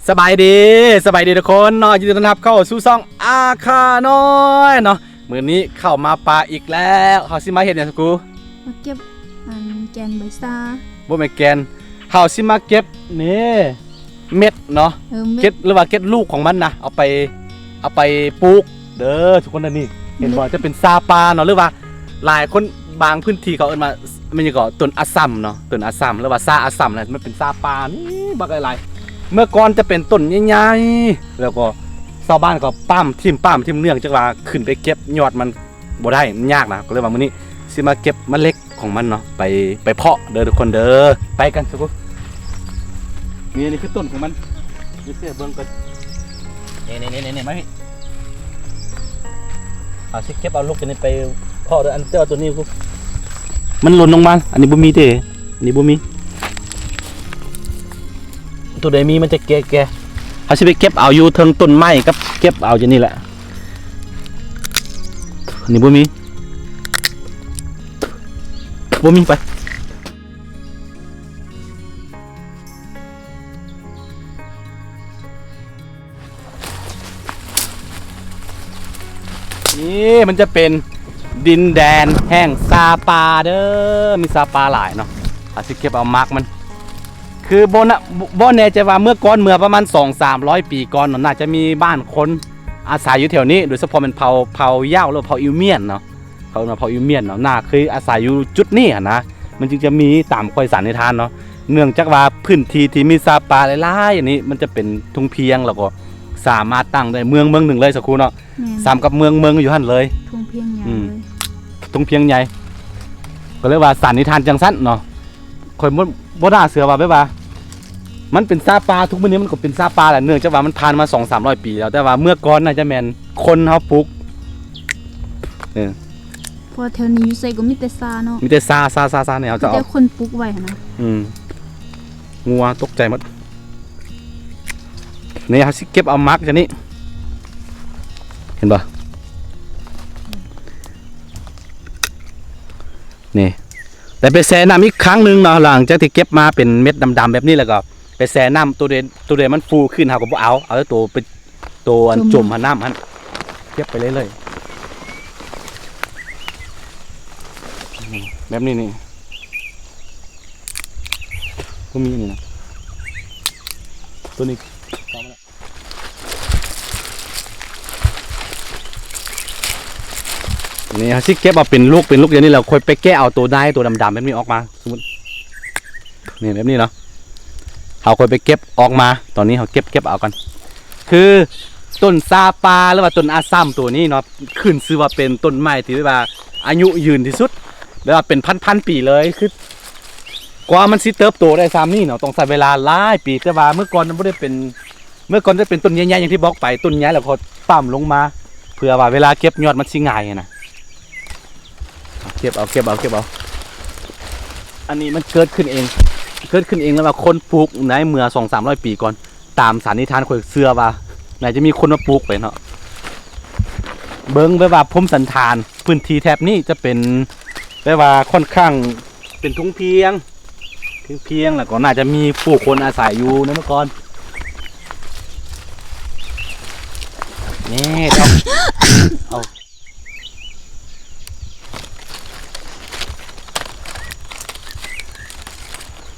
ສະບາຍດີ ສະບາຍດີທຸກຄົນເນາະ ຍິນດີຕ້ອນຮັບເຂົ້າສູ່ຊ່ອງອາຄານ້ອຍເນາະ. ມື້ນີ້ເຂົ້າມາປ່າອີກແລ້ວ ເຮົາຊິມາເຮັດຫຍັງສະກູ? ມາເກັບອັນແກ່ນໃບຊາ. ບໍ່ແມ່ນແກ່ນ ເຮົາຊິມາເກັບນີ້ ເມັດເນາະ ເອີ ເມັດ ເກັບ ຫຼືວ່າເກັບລູກຂອງມັນນະ ເອົາໄປ ເອົາໄປປູກເດີທຸກຄົນເດີ. ນີ້ເຫັນບໍ່ ຈະເປັນຊາປ່າເນາະ ຫຼືວ່າຫຼາຍຄົນບາງພື້ນທີ່ເຂົາເອີ້ນວ່າ ແມ່ນຫຍັງເກາະ ຕົ້ນອາຊັມເນາະ ຕົ້ນອາຊັມ ຫຼືວ່າຊາອາຊັມນະ ມັນເປັນຊາປ່ານີ້ບັກຫຼາຍໆ. ເມື່ອກ່ອນຈະເປັນຕົ້ນໃຫຍ່ໆ ແລ້ວກໍຊາວບ້ານກໍປ້ຳຖິ້ມ ປ້ຳຖິ້ມ ເນື່ອງຈາກວ່າຂຶ້ນໄປເກັບຍອດມັນ ບໍ່ໄດ້ ມັນຍາກນະ ກໍເລີຍວ່າມື້ນີ້ຊິມາເກັບມະເລັດຂອງມັນເນາະ ໄປ ໄປເພາະເດີທຸກຄົນເດີ. ໄປກັນທຸກຄົນ. ນີ້ ນີ້ຄືຕົ້ນຂອງມັນ ເບິ່ງກ່ອນ ນີ້ໆໆໆ ມາພີ່. ເຮົາຊິເກັບເອົາລູກຕົວນີ້ໄປເພາະເດີ. ອັນ ແຕ່ວ່າຕົວນີ້ ມັນຫຼົ່ນລົງມາ ອັນນີ້ບໍ່ມີເດ້ ອັນນີ້ບໍ່ມີ. ຕົວໃດມີມັນຈະແກ່ໆ. ເຮົາຊິໄປເກັບເອົາຢູ່ເທິງຕົ້ນໄມ້ກັບເກັບເອົາຢູ່ນີ້ແຫຼະ. ນີ້ບໍ່ມີ ບໍ່ມີ ໄປ. ນີ້ມັນຈະເປັນດິນແດນແຫ່ງຊາປ່າເດີ ມີຊາປ່າຫຼາຍເນາະ. ເຮົາຊິເກັບເອົາໝາກມັນ ຄືບໍ່ນະ ບໍ່ແນ່ໃຈວ່າເມື່ອກ່ອນ ເມື່ອປະມານສອງສາມຮ້ອຍປີກ່ອນເນາະ ໜ້າຈະມີບ້ານຄົນອາໄສຢູ່ແຖວນີ້ ໂດຍສະເພາະແມ່ນເຜົ່າ ເຜົ່າຢາວ ຫຼືເຜົ່າອິວມຽນເນາະ ເຂົາເອີ້ນວ່າເຜົ່າອິວມຽນເນາະ ໜ້າເຄີຍອາໄສຢູ່ຈຸດນີ້ຫັ້ນນະ. ມັນຈຶ່ງຈະມີຕາມຂ້ອຍສັນນິຖານເນາະ ເນື່ອງຈາກວ່າພື້ນທີ່ທີ່ມີຊາປ່າຫຼາຍໆ ອັນນີ້ມັນຈະເປັນທົ່ງພຽງ ແລ້ວກໍສາມາດຕັ້ງໄດ້ເມືອງເມືອງໜຶ່ງເລີຍ ສາວຄູເນາະ. ແມ່ນ ສ່ຳກັບເມືອງ ເມືອງຢູ່ຫັ້ນເລີຍ ທົ່ງພຽງໃຫຍ່ ອືມ ເລີຍ ທົ່ງພຽງໃຫຍ່ ກໍເລີຍວ່າສັນນິຖານຈັ່ງຊັ້ນເນາະ. ຂ້ອຍບໍ່ ບໍ່ໜ້າເຊື່ອວ່າ ແບບວ່າ ມັນເປັນຊາປ່າ ທຸກມື້ນີ້ມັນກໍເປັນຊາປ່າແຫຼະ ເນື່ອງຈາກວ່າມັນຜ່ານມາສອງສາມຮ້ອຍປີແລ້ວ ແຕ່ວ່າເມື່ອກ່ອນໜ້າຈະແມ່ນຄົນເຮົາປູກ ເອີ ເພາະວ່າແຖວນີ້ຢູ່ໃສກໍມີແຕ່ຊາເນາະ ມີແຕ່ຊາ ຊາ ຊາ ຊາ ນີ້ເຮົາຈະເອົາ ມີແຕ່ຄົນປູກໄວ້ຫັ້ນນະ ອືມ ງົວຕົກໃຈໝົດ. ນີ້ເຮົາຊິເກັບເອົາໝາກຈາກນີ້ ເຫັນບໍ່ ນີ້ ແລ້ວໄປແຊ່ນ້ຳອີກຄັ້ງໜຶ່ງເນາະ. ຫຼັງຈາກທີ່ເກັບມາເປັນເມັດດຳໆແບບນີ້ແລ້ວກໍໄປແຊ່ນ້ຳ ໂຕໃດ ໂຕໃດມັນຟູຂຶ້ນເຮົາກໍບໍ່ເອົາ ເອົາແຕ່ໂຕເປັນ ໂຕອັນ ຈົມ ຈົມຫັ້ນ ນ້ຳຫັ້ນ ເກັບໄປເລື້ອຍໆ ແບບນີ້ນີ້ ບໍ່ມີອັນນີ້ນະ ໂຕນີ້ ນີ້ເຮົາຊິເກັບເອົາເປັນລູກ ເປັນລູກຢ່າງນີ້ ແລ້ວຄ່ອຍໄປແກະເອົາໂຕໃດ ໂຕດຳໆແບບນີ້ອອກມາ ສົມມຸດ ນີ້ແບບນີ້ເນາະ ເຮົາຄ່ອຍໄປເກັບອອກມາ. ຕອນນີ້ເຮົາເກັບ ເກັບເອົາກ່ອນ ຄືຕົ້ນຊາປ່າ ຫຼືວ່າຕົ້ນອາຊັມໂຕນີ້ເນາະ ຂຶ້ນຊື່ວ່າເປັນຕົ້ນໄມ້ທີ່ແບບວ່າອາຍຸຍືນທີ່ສຸດ ແບບວ່າເປັນພັນໆປີເລີຍ ຄືກວ່າມັນຊິເຕີບໂຕໄດ້ຊ່ຳນີ້ເນາະ ຕ້ອງໃຊ້ເວລາຫຼາຍປີ. ແຕ່ວ່າເມື່ອກ່ອນມັນບໍ່ໄດ້ເປັນ ເມື່ອກ່ອນຈະເປັນຕົ້ນໃຫຍ່ໆ ຢ່າງທີ່ບອກໄປ ຕົ້ນໃຫຍ່ແລ້ວກໍປ້ຳລົງມາ ເພື່ອວ່າເວລາເກັບຍອດມັນຊິງ່າຍຫັ້ນນະ. ເກັບເອົາ ເກັບເອົາ ເກັບເອົາ. ອັນນີ້ມັນເກີດຂຶ້ນເອງ ເກີດຂຶ້ນເອງ ແລ້ວວ່າຄົນປູກໃນເມື່ອສອງສາມຮ້ອຍປີກ່ອນ ຕາມສັນນິຖານ ຂ້ອຍເຊື່ອວ່າໜ້າຈະມີຄົນມາປູກໄວ້ເນາະ. ເບິ່ງແບບວ່າພູມສັນຖານ ພື້ນທີ່ແຖບນີ້ຈະເປັນແບບວ່າຂ້ອນຂ້າງເປັນທົ່ງພຽງ ພຽງໆ ແລ້ວກໍໜ້າຈະມີຜູ້ຄົນອາໄສຢູ່ໃນເມື່ອກ່ອນ. ນີ້ ເອົາ ເອົາ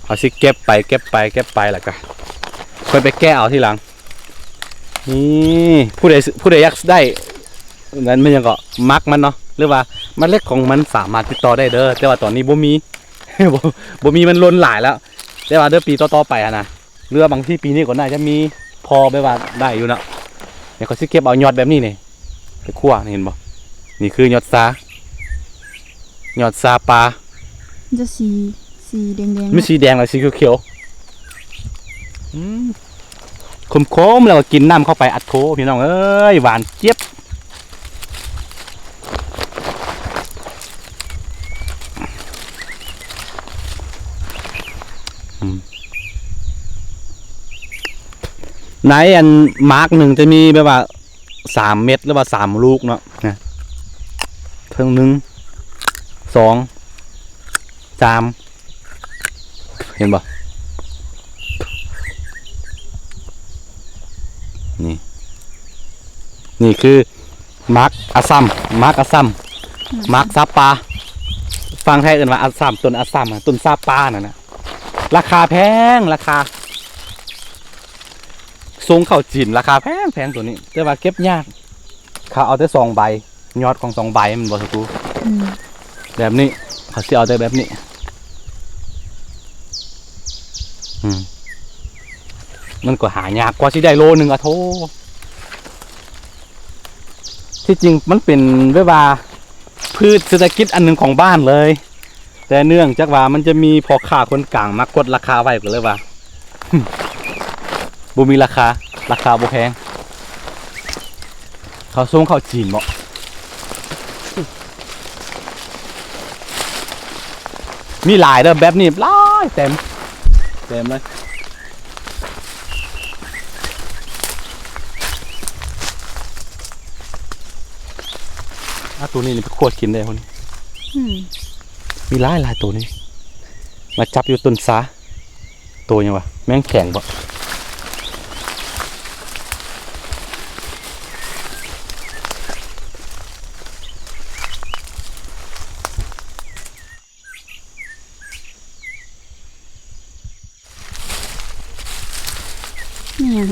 ເຮົາຊິເກັບໄປ ເກັບໄປ ເກັບໄປ ແລ້ວກະຄ່ອຍໄປແກະເອົາທີຫຼັງ. ນີ້ ຜູ້ໃດ ຜູ້ໃດຢາກໄດ້ ນັ້ນແມ່ນຫຍັງເກາະ ໝາກມັນເນາະ ຫຼືວ່າເມລັດຂອງມັນ ສາມາດຕິດຕໍ່ໄດ້ເດີ ແຕ່ວ່າຕອນນີ້ບໍ່ມີ ບໍ່ ບໍ່ມີ ມັນຫຼົ່ນຫຼາຍແລ້ວ. ແຕ່ວ່າເດີ ປີຕໍ່ໆໄປຫັ້ນນະ ຫຼືວ່າບາງທີປີນີ້ກໍໜ້າຈະມີພໍແບບວ່າໄດ້ຢູ່ເນາະ. ດຽວຂ້ອຍຊິເກັບເອົາຍອດແບບນີ້ນີ້ໄປຂົ້ວ ນີ້ເຫັນບໍ່? ນີ້ຄືຍອດຊາ ຍອດຊາປ່າ ຈະສີ ສີແດງໆ ມີ ເນາະ ສີແດງ ແລະ ສີຂຽວໆ ອືມ ຂົມໆ ແລ້ວກໍກິນນ້ຳເຂົ້າໄປ ອັດໂທ ພີ່ນ້ອງເອີຍ ຫວານຈຽບ. ອືມ ໃນອັນໝາກໜຶ່ງຈະມີແບບວ່າສາມເມັດ ຫຼືວ່າສາມລູກເນາະ ນະ ເທິງໜຶ່ງ ສອງ ສາມ ເຫັນບໍ່? ອ ນີ້ ນີ້ຄືໝາກອາຊຳ ໝາກອາຊຳ ໝາກຊາປາ ຝັ່ງໄທເອີ້ນວ່າອາຊຳ ຕົ້ນອາຊຳ ຕົ້ນຊາປານັ້ນນະ ລາຄາແພງ ລາຄາ ສົ່ງເຂົ້າຈີນລາຄາແພງໆ ໂຕນີ້ ແຕ່ວ່າເກັບຍາກ ເຂົາເອົາແຕ່ສອງໃບ ຍອດຂອງສອງໃບແມ່ນບໍ່ສະກູ? ອືມ ແບບນີ້ ເຂົາຊິເອົາແຕ່ແບບນີ້ ອືມ ມັນກໍຫາຍາກ ກວ່າຊິໄດ້ໂລໜຶ່ງ ອະໂທ ທີ່ຈິງມັນເປັນແບບວ່າພືດເສດຖະກິດອັນໜຶ່ງຂອງບ້ານເລີຍ ແຕ່ເນື່ອງຈາກວ່າມັນຈະມີພໍ່ຄ້າຄົນກາງມາກົດລາຄາໄວ້ ກໍເລີຍວ່າ ບໍ່ມີລາຄາ ລາຄາບໍ່ແພງ ເຂົາສົ່ງເຂົ້າຈີນເບາະ ມີຫຼາຍເດີ ແບບນີ້ຫຼາຍ ເຕັມ ເຕັມເລີຍ ອາ ໂຕນີ້ນີ້ໄປຂົ້ວກິນໄດ້ພຸ້ນ ອືມ ມີຫຼາຍໆ ໂຕນີ້ ມາຈັບຢູ່ຕົ້ນຊາ ໂຕຫຍັງວະ ແມງແຂງເບາະ ແມ່ນ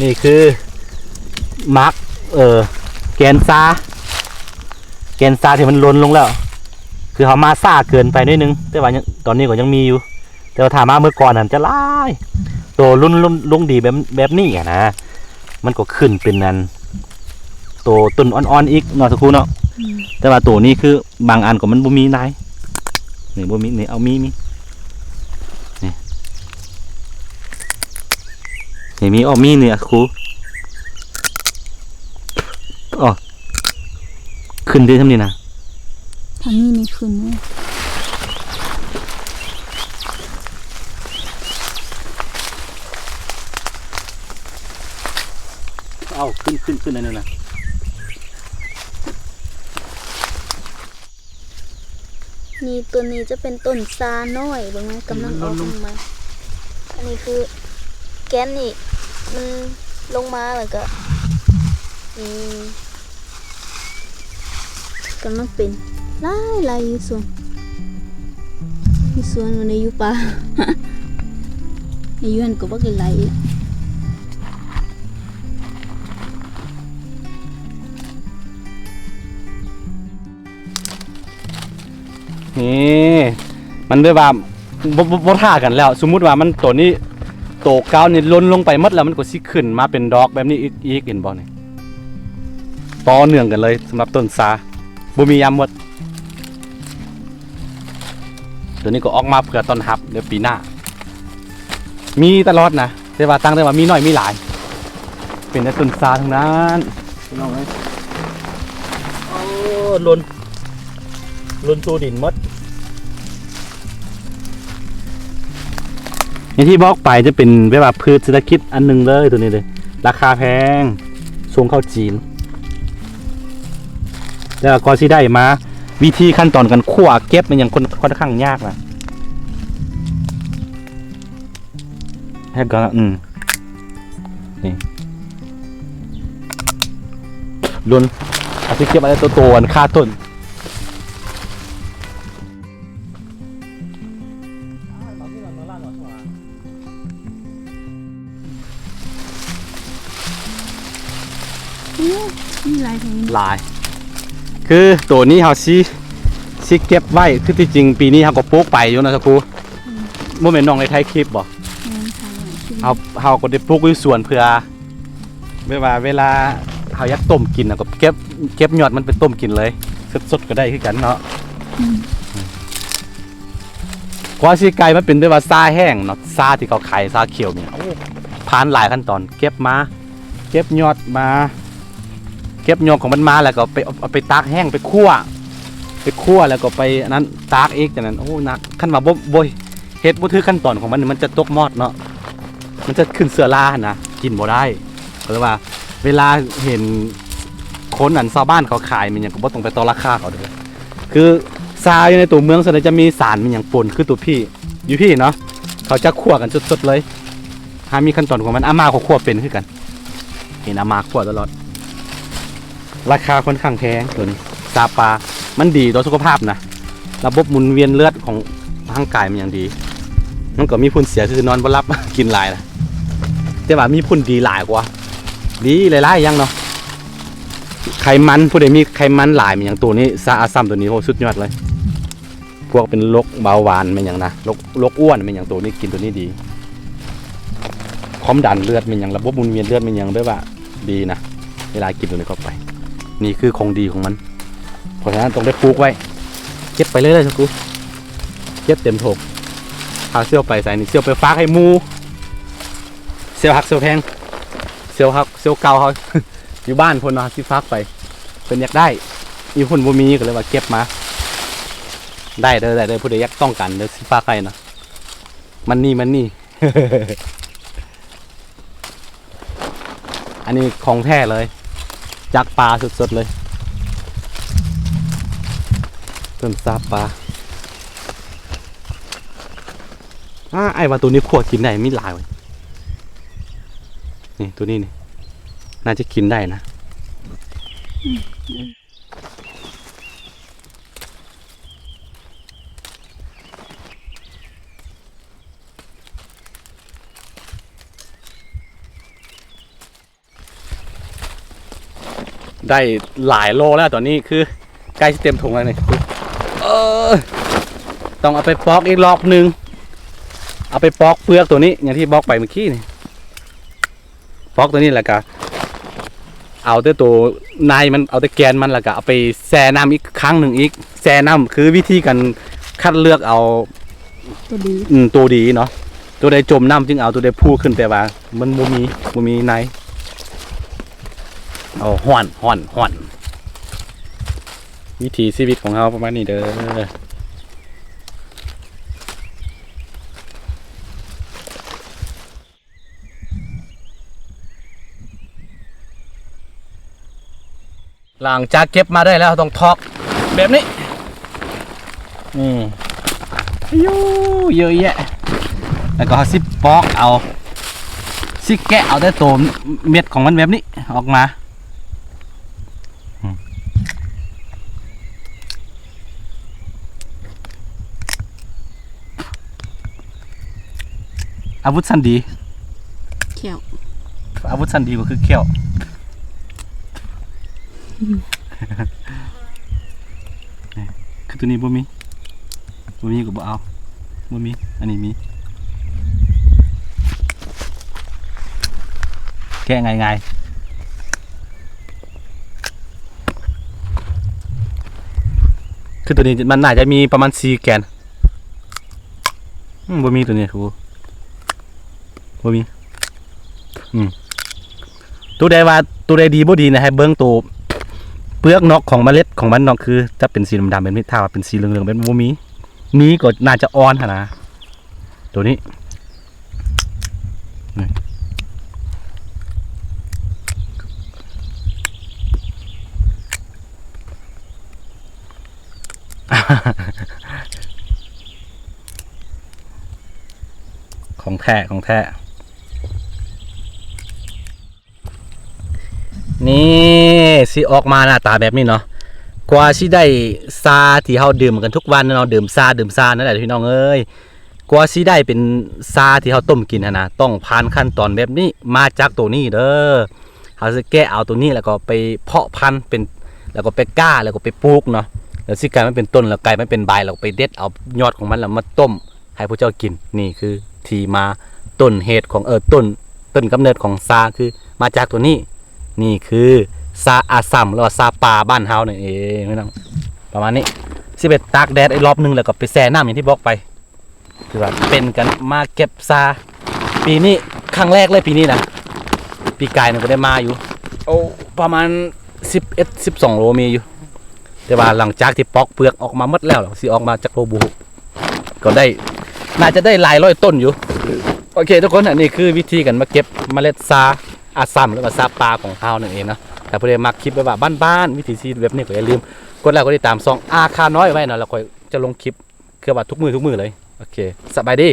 ນີ້ຄືໝາກ ເອີ ແກ່ນຊາ ແກ່ນຊາທີ່ມັນຫຼົ່ນລົງແລ້ວ ຄືເຮົາມາຊ້າເກີນໄປໜ້ອຍໜຶ່ງ ແຕ່ວ່າຍັງ ຕອນນີ້ກໍຍັງມີຢູ່ ແຕ່ວ່າຖ້າມາເມື່ອກ່ອນຫັ້ນຈະຫຼາຍ ໂຕລຸນ ລຸນ ລຸນດີແບບ ແບບນີ້ຫັ້ນນະ ມັນກໍຂຶ້ນເປັນອັນ ໂຕຕົ້ນອ່ອນໆອີກເນາະ ສະຄູເນາະ ອືມ ແຕ່ວ່າໂຕນີ້ຄືບາງອັນກໍມັນບໍ່ມີນາຍ ນີ້ບໍ່ມີ ນີ້ ເອົາມີ ມີ ນີ້ ນີ້ມີ ອອກມີ ນີ້ ສະຄູ ອໍ ຂຶ້ນເດ້ ຊ່ຳນີ້ນະ ທາງນີ້ນີ້ຂຶ້ນເດ້ ເອົາ ຂຶ້ນ ຂຶ້ນ ຂຶ້ນ ອັນນັ້ນນະ ນີ້ ຕົ້ນນີ້ຈະເປັນຕົ້ນຊານ້ອຍ ເບິ່ງນະ ກຳລັງອອກລົງມາ ອັນນີ້ຄືແກ່ນນີ້ ມັນລົງມາແລ້ວກໍ ນີ້ ກຳລັງເປັນຫຼາຍໆ ຢູ່ສວນ ຢູ່ສວນ ບໍ່ໄດ້ຢູ່ປ່າ ຢູ່ຫັ້ນກໍບັກຫຼາຍໆ ອີກ. ນີ້ ມັນແບບວ່າ ບໍ່ ບໍ່ ບໍ່ຖ້າກັນແລ້ວ ສົມມຸດວ່າມັນ ໂຕນີ້ ໂຕເກົ່ານີ້ຫຼົ່ນລົງໄປໝົດແລ້ວ ມັນກໍຊິຂຶ້ນມາເປັນດອກແບບນີ້ອີກ ອີກ ເຫັນບໍ່ນີ້? ຕໍ່ເນື່ອງກັນເລີຍ ສຳລັບຕົ້ນຊາ ບໍ່ມີຍາມໝົດ ໂຕນີ້ກໍອອກມາເພື່ອຕ້ອນຮັບໃນປີໜ້າ ມີຕະຫຼອດນະ. ແຕ່ວ່າຕ່າງແຕ່ວ່າມີໜ້ອຍມີຫຼາຍ ເປັນແຕ່ຕົ້ນຊາທັງນັ້ນ ພີ່ນ້ອງເອີຍ. ໂອ້ ຫຼົ່ນ ຫຼົ່ນສູ່ດິນໝົດ. ຢ່າງທີ່ບອກໄປ ຈະເປັນແບບວ່າພືດເສດຖະກິດອັນໜຶ່ງເລີຍ ໂຕນີ້ເດ້ ລາຄາແພງ ສົ່ງເຂົ້າຈີນ. ແຕ່ວ່າກວ່າຊິໄດ້ມາ ວິທີຂັ້ນຕອນການຂົ້ວເກັບ ມັນຍັງຄ່ອນ ຄ່ອນຂ້າງຍາກນະ. ແລ້ວກໍ ອືມ ນີ້ ລຸນ ອາດຊິເກັບເອົາແຕ່ໂຕໆ ອັນຄາຕົ້ນ. ໂອ້ ມີຫຼາຍແທ້ ຫຼາຍ ຄືໂຕນີ້ເຮົາຊິ ຊິເກັບໄວ້ ຄືທີ່ຈິງປີນີ້ເຮົາກໍປູກໄປຢູ່ນະ ສະຄູ ອືມ ບໍ່ແມ່ນນ້ອງໄດ້ຖ່າຍຄລິບບໍ່? ແມ່ນ ຖ່າຍຄລິບ ເຮົາ ເຮົາກໍໄດ້ປູກຢູ່ສວນ ເພື່ອແບບວ່າເວລາເຮົາຢາກຕົ້ມກິນ ເຮົາກໍເກັບ ເກັບຍອດມັນໄປຕົ້ມກິນເລີຍ ສົດໆ ກໍໄດ້ຄືກັນເນາະ. ອືມ ກວ່າຊິກາຍມາເປັນແບບວ່າຊາແຫ້ງເນາະ ຊາທີ່ເຂົາຂາຍ ຊາຂຽວນີ້ ໂອ້ ຜ່ານຫຼາຍຂັ້ນຕອນ ເກັບມາ ເກັບຍອດມາ ເກັບຍອດຂອງມັນມາ ແລ້ວກໍໄປ ເອົາ ເອົາໄປຕາກແຫ້ງ ໄປຂົ້ວ ໄປຂົ້ວ ແລ້ວກໍໄປອັນນັ້ນ ຕາກອີກ ຈັ່ງນັ້ນ ໂອ້ ໜັກ. ຄັນວ່າບໍ່ ບໍ່ເຮັດບໍ່ຖືກຂັ້ນຕອນຂອງມັນ ມັນຈະຕົກມອດເນາະ ມັນຈະຂຶ້ນເຊື້ອລາຫັ້ນນະ ກິນບໍ່ໄດ້. ກໍເລີຍວ່າເວລາເຫັນຄົນ ອັນ ຊາວບ້ານເຂົາຂາຍແມ່ນຫຍັງ ກໍບໍ່ຕ້ອງໄປຕໍ່ລາຄາເຂົາເດີ້. ຄືຊາຢູ່ໃນຕົວເມືອງສ່ວນໃຫຍ່ຈະມີສານແມ່ນຫຍັງປົນ ຄືຕົວພີ້ ຢູ່ພີ້ເນາະ ເຂົາຈະຂົ້ວກັນສົດໆ ເລີຍ ຫາມີຂັ້ນຕອນຂອງມັນ. ອາມ່າກໍຂົ້ວເປັນຄືກັນ. ເຫັນເອົາມາຂົ້ວຕະຫຼອດ. ລາຄາຄ່ອນຂ້າງແພງໂຕນີ້ ຊາປາ. ມັນດີຕໍ່ສຸຂະພາບນະ, ລະບົບໝູນວຽນເລືອດຂອງຮ່າງກາຍມັນຍັງດີ. ມັນກໍມີຜົນເສຍຄືນອນບໍ່ຫຼັບ ກິນຫຼາຍນະ, ແຕ່ວ່າມີຜົນດີຫຼາຍກວ່າ, ດີຫຼາຍໆຢ່າງເນາະ. ໄຂມັນ, ຜູ້ໃດມີໄຂມັນຫຼາຍ ແມ່ນຫຍັງ ໂຕນີ້ ຊາອາຊັມໂຕນີ້ ໂຫ ສຸດຍອດເລີຍ. ພວກເປັນໂລກເບົາຫວານແມ່ນຫຍັງນະ, ໂລກ ໂລກອ້ວນແມ່ນຫຍັງ ໂຕນີ້ ກິນໂຕນີ້ດີ. ຄວາມດັນເລືອດແມ່ນຫຍັງ, ລະບົບໝູນວຽນເລືອດແມ່ນຫຍັງ ແບບວ່າດີນະ ເວລາກິນໂຕນີ້ເຂົ້າໄປ. ນີ້ຄືຂອງດີຂອງມັນ, ເພາະສະນັ້ນຕ້ອງໄດ້ປູກໄວ້. ເກັບໄປເລື້ອຍໆ ຊະກູ, ເກັບເຕັມຖົງ. ຫາກຊິເອົາໄປໃສນີ້, ຊິເອົາໄປຝາກໃຫ້ໝູ່, ສ່ຽວຮັກສ່ຽວແພງ, ສ່ຽວຮັກສ່ຽວເກົ່າເຮົາ ຢູ່ບ້ານພຸ້ນເນາະ, ຊິຝາກໄປ. ເພິ່ນຢາກໄດ້, ຢູ່ພຸ້ນບໍ່ມີ ກໍເລີຍວ່າເກັບມາ. ໄດ້ເດີ້ ໄດ້ເດີ້, ຜູ້ໃດຢາກຕ້ອງການເດີ້ ຊິຝາກໃຫ້ນະ. ມັນນີ້ ມັນນີ້ ອັນນີ້ຂອງແທ້ເລີຍ, ຈາກປ່າສົດໆເລີຍ, ຕົ້ນຊາປາ. ອາ ອ້າຍວ່າໂຕນີ້ຂົ້ວກິນໄດ້, ມີຫຼາຍເວີ້ຍ. ນີ້ ໂຕນີ້ນີ້ ໜ້າຈະກິນໄດ້ນະ. ໄດ້ຫຼາຍໂລແລ້ວ, ຕອນນີ້ຄືໃກ້ຊິເຕັມຖົງແລ້ວນີ້. ເອີ ຕ້ອງເອົາໄປປອກອີກລອບໜຶ່ງ, ເອົາໄປປອກເປືອກໂຕນີ້ ຢ່າງທີ່ບອກໄປເມື່ອກີ້ນີ້. ປອກໂຕນີ້ ແລ້ວກະເອົາແຕ່ໂຕໃນມັນ, ເອົາແຕ່ແກນມັນ ແລ້ວກະເອົາໄປແຊ່ນ້ຳອີກຄັ້ງໜຶ່ງອີກ. ແຊ່ນ້ຳຄືວິທີການຄັດເລືອກເອົາ ໂຕດີ ອືມ ໂຕດີເນາະ. ໂຕໃດຈົມນ້ຳຈຶ່ງເອົາ, ໂຕໃດຟູຂຶ້ນ, ແປວ່າມັນບໍ່ມີ ບໍ່ມີໃນ. ເອົາ ຮ້ອນ ຮ້ອນ ຮ້ອນ. ວິຖີຊີວິດຂອງເຮົາປະມານນີ້ເດີ້. ຫຼັງຈາກເກັບມາໄດ້ແລ້ວ ເຮົາຕ້ອງຖອກແບບນີ້. ອືມ ຢູ່ເຍອະແຍະ. ແລ້ວກໍເຮົາຊິປອກເອົາ, ຊິແກະເອົາແຕ່ໂຕເມັດຂອງມັນແບບນີ້ອອກມາ. ອືມ ອາວຸດຊັ້ນດີ ແຂ້ວ. ອາວຸດຊັ້ນດີກໍຄືແຂ້ວ. ຄືໂຕນີ້ບໍ່ມີ, ບໍ່ມີກໍບໍ່ເອົາ, ບໍ່ມີ. ອັນນີ້ມີ, ແກະງ່າຍໆ. ຄືໂຕນີ້ມັນໜ້າຈະມີປະມານສີ່ແກນ. ອືມ ບໍ່ມີໂຕນີ້ ຄືບໍ່ມີ. ອືມ ໂຕໃດວ່າ ໂຕໃດດີບໍ່ດີນະ ໃຫ້ເບິ່ງໂຕເປືອກນອກຂອງເມລັດຂອງມັນເນາະ, ຄືຈະເປັນສີດຳໆແບບນີ້. ຖ້າວ່າເປັນສີເຫຼືອງໆແບບນີ້ບໍ່ມີ, ມີກໍໜ້າຈະອ່ອນຫັ້ນນະ. ໂຕນີ້ ນີ້ ຂອງແທ້ ຂອງແທ້. ນີ້ ຊິອອກມາໜ້າຕາແບບນີ້ເນາະ. ກວ່າຊິໄດ້ຊາທີ່ເຮົາດື່ມກັນທຸກວັນເນາະ, ດື່ມຊາ ດື່ມຊານັ້ນແຫຼະພີ່ນ້ອງເອີຍ. ກວ່າຊິໄດ້ເປັນຊາທີ່ເຮົາຕົ້ມກິນຫັ້ນນະ ຕ້ອງຜ່ານຂັ້ນຕອນແບບນີ້ ມາຈາກໂຕນີ້ເດີ້. ເຮົາຊິແກະເອົາໂຕນີ້ ແລ້ວກໍໄປເພາະພັນເປັນ ແລ້ວກໍໄປກ້າ ແລ້ວກໍໄປປູກເນາະ, ແລ້ວຊິກາຍມາເປັນຕົ້ນ ແລ້ວກາຍມາເປັນໃບ ແລ້ວກໍໄປເດັດເອົາຍອດຂອງມັນ ແລ້ວມາຕົ້ມໃຫ້ພວກເຈົ້າກິນ. ນີ້ຄືທີ່ມາ ຕົ້ນເຫດຂອງ ເອີ ຕົ້ນ ຕົ້ນກຳເນີດຂອງຊາ ຄືມາຈາກໂຕນີ້. ນີ້ຄືຊາອາຊັມ ຫຼືວ່າຊາປ່າບ້ານເຮົານັ້ນເອງພີ່ນ້ອງ. ປະມານນີ້ ຊິໄປຕາກແດດອີກລອບໜຶ່ງ ແລ້ວກໍໄປແຊ່ນ້ຳ ຢ່າງທີ່ບອກໄປ. ຄືວ່າເປັນການມາເກັບຊາປີນີ້ຄັ້ງແລກເລີຍ ປີນີ້ນະ. ປີກາຍນີ້ກໍໄດ້ມາຢູ່ ໂອ້ ປະມານສິບເອັດ ສິບສອງໂລມີຢູ່, ແຕ່ວ່າຫຼັງຈາກທີ່ປອກເປືອກອອກມາໝົດແລ້ວ ຊິອອກມາຈັກໂລບໍ່ຮູ້, ກໍໄດ້ ໜ້າຈະໄດ້ຫຼາຍຮ້ອຍຕົ້ນຢູ່. ໂອເຄທຸກຄົນ ອັນນີ້ຄືວິທີການມາເກັບເມລັດຊາອາຊັມ ຫຼືວ່າຊາປ່າຂອງເຮົານັ້ນເອງເນາະ. ຖ້າຜູ້ໃດມັກຄລິບແບບວ່າບ້ານໆ ວິຖີຊີວິດແບບນີ້ ກໍຢ່າລືມກົດໄລກົດຕິດຕາມຊ່ອງອາຄານ້ອຍໄວ້ເນາະ, ແລ້ວຂ້ອຍຈະລົງຄລິບ ເກືອບວ່າທຸກມື້ ທຸກມື້ເລີຍ. ໂອເຄ ສະບາຍດີ.